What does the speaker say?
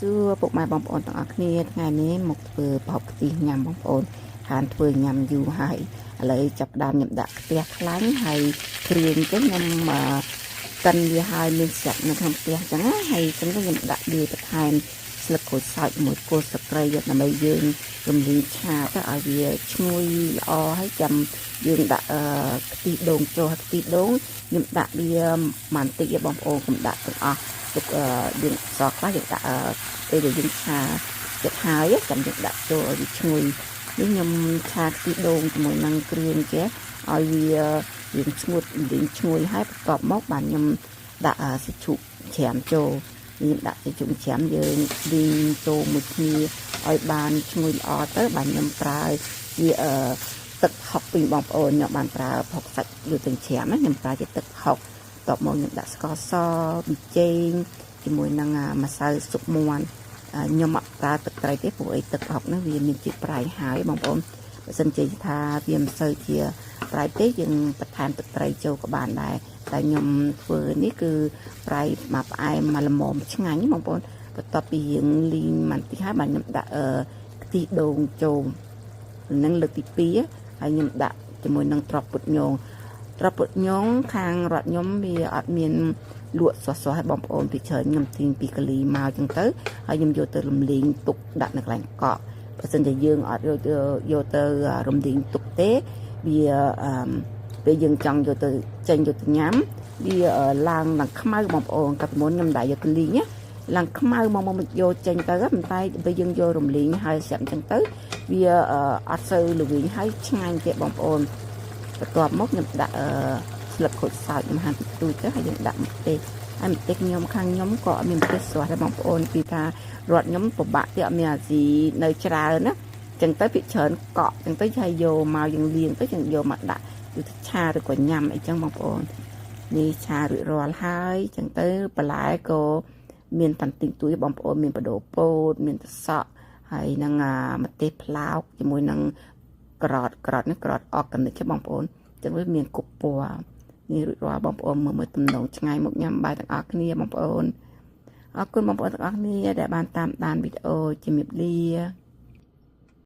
សួរពុកម៉ែបងប្អូនទាំងអស់គ្នាថ្ងៃនេះមកធ្វើប្រហុកខ្ទិះញ៉ាំបងប្អូនខានធ្វើញ៉ាំយូរហើយឥឡូវចាប់ផ្ដើមខ្ញុំដាក់ខ្ទះខ្លាញ់ហើយគ្រឿងទៅខ្ញុំអឺកិនវាហើយមានស្រាប់នៅក្នុងផ្ទះអញ្ចឹងណាហើយអញ្ចឹងទៅខ្ញុំដាក់វាបន្ថែមស្លឹកក្រូចសើចមួយគល់ស្លឹកគ្រៃយកដើម្បីយើងរំលីងឆាទៅឲ្យវាឈ្ងុយល្អហើយចាំយើងដាក់អឺខ្ទិះដូងចូលហើយខ្ទិះដូងខ្ញុំដាក់វាបន្តិចឯងបងប្អូនកុំដាក់ទាំងអស់ទុកអឺយើងសល់ខ្លះយើងដាក់អឺពេលដែលយើងឆាចិត្តហើយចាំយើងដាក់ចូលឲ្យវាឈ្ងុយនេះខ្ញុំឆាខ្ទិះដូងជាមួយនឹងគ្រឿងចេះឲ្យវាយើងស្ងួតលីងឈ្ងុយហើយបន្ទាប់មកបានខ្ញុំដាក់សាច់ជ្រូកច្រាមចូលខ្ញុំដាក់សាច់ជ្រូកច្រាមយើងលីងចូលមួយគ្នាឲ្យបានឈ្ងុយល្អទៅបានខ្ញុំប្រើជាអឺទឹកហុកពីបងប្អូនខ្ញុំបានប្រើផុកសាច់យកទៅច្រាមណាខ្ញុំប្រើជាទឹកហុកបន្ទាប់មកខ្ញុំដាក់ស្ករសប៊ីចេងជាមួយនឹងម្សៅស៊ុបមាន់ខ្ញុំអត់ប្រើទឹកត្រីទេព្រោះអីទឹកហុកហ្នឹងវាមានជាតិប្រៃហើយបងប្អូនបើសិនជាថាវាមិនសូវជាប្រៃទេយើងបន្ថែមទឹកត្រីចូលក៏បានដែរតែខ្ញុំធ្វើនេះគឺប្រៃមកផ្អែមមកល្មមឆ្ងាញ់បងប្អូនបន្ទាប់ពីយើងលីងបន្តិចហើយបាទខ្ញុំដាក់អឺខ្ទិះដូងចូលនឹងលើកទី2ហើយខ្ញុំដាក់ជាមួយនឹងត្រប់ពុតញងត្រប់ពុតញងខាងរដ្ឋខ្ញុំវាអត់មានលក់ស្រស់ៗឲ្យបងប្អូនពីច្រើនខ្ញុំទិញពីកាលីមកចឹងទៅហើយខ្ញុំយកទៅរំលីងទុកដាក់នៅកន្លែងកក់បើសិនជាយើងអត់យកទៅយកទៅរំលីងទុកទេវាអឺពេលយើងចង់យកទៅចេញយកទៅញ៉ាំវាឡើងឡើងខ្មៅបងប្អូនកាលពីមុនខ្ញុំដាក់យកទៅលីងណាឡើងខ្មៅមកមកយកចេញទៅប៉ុន្តែពេលយើងយករំលីងហើយស្រាប់អញ្ចឹងទៅវាអត់សូវល្វីងហើយឆ្ងាញ់ទេបងប្អូនបន្ទាប់មកខ្ញុំដាក់ស្លឹកក្រូចសើចខ្ញុំហាន់តិចតួចទៅហើយយើងដាក់ម្ទេសហើយម្ទេសខ្ញុំខាងខ្ញុំក៏អត់មានម្ទេសស្រស់ដែរបងប្អូនពីថារដ្ឋខ្ញុំពិបាកទៀតអត់មានអាស៊ីនៅច្រើនណាចឹងទៅពីច្រើនកក់ចឹងទៅហើយយកមកយើងលាងទៅយើងយកមកដាក់គឺឆាឬក៏ញ៉ាំអីចឹងបងប្អូននេះឆារួចរាល់ហើយចឹងទៅបន្លែក៏មានបន្តិចតួចបងប្អូនមានបដូពោតមានត្រសក់ហើយនឹងម្ទេសផ្លោកជាមួយនឹងក្រតក្រតនេះក្រតអកនិចបងប្អូនចឹងវាមានគប់ពណ៌នេះរួចរាល់បងប្អូនមើលមើលទំនងឆ្ងាយមកញ៉ាំបាយទាំងអស់គ្នាបងប្អូនអរគុណបងប្អូនទាំងអស់គ្នាដែលបានតាមដានវីដេអូជំរាបលា។